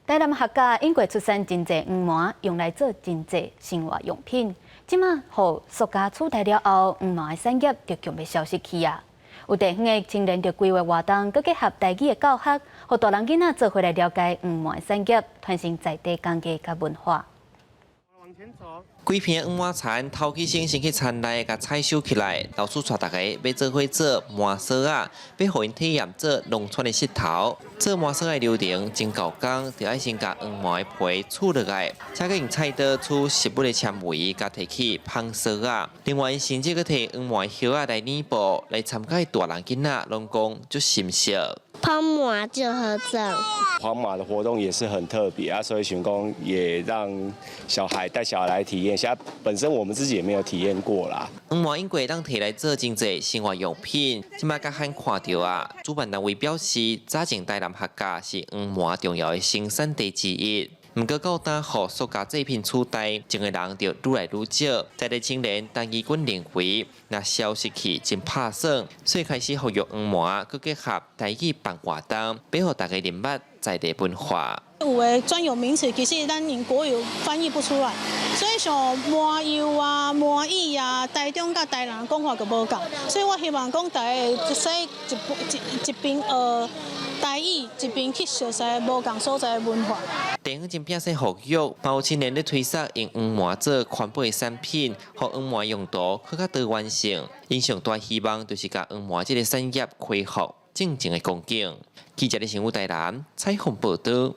台南客家永過出產真濟黃麻，用來做真濟生活用品。這馬予塑膠取代了後，黃麻的產業就強欲消失去啊！有地方的青年就規劃活動，閣結合台語的教學，予大人囡仔做伙來了解黃麻的產業，傳承在地工藝佮文化。規片黃麻田頭起先先去田內共採收起來，老師帶大家欲做伙做麻索仔，欲予𪜶體驗做農村的穡頭。做麻索仔的流程真厚工，著愛先共黃麻的皮取落來，才閣用菜刀取植物的纖維，共提去紡索仔。另外，甚至閣提黃麻葉仔來染布，來參加的大人囡仔攏講足心適。紡麻就好做。紡麻的活動也是很特別啊，所以想講也讓小孩帶小孩來體驗一下，本身我們自己也沒有體驗過啦。黃麻永過當提來做真濟生活用品，這馬較罕看著啊。主辦單位表示，早前台南客家是黃麻重要的生產地之一。毋過到今予塑膠製品取代，種的人就愈來愈少。在地青年陳義軍認為，若消失去真拍算，所以開始復育黃麻，閣結合台語辦活動，欲予大家認捌在地文化。有的專有名詞其實咱用國語翻譯不出來，所以像麻油啊、麻椅啊，台中佮台南講法就無仝，所以我希望講大家會使一一一邊學台語，一邊去熟悉無仝所在的文化。地方真摒說復育，嘛有青年咧推捒用黃麻做環保的產品，予黃麻用途閣較多元性。𪜶上大希望就是共黃麻這个產業恢復正常的光景。記者的新聞台南採訪報導。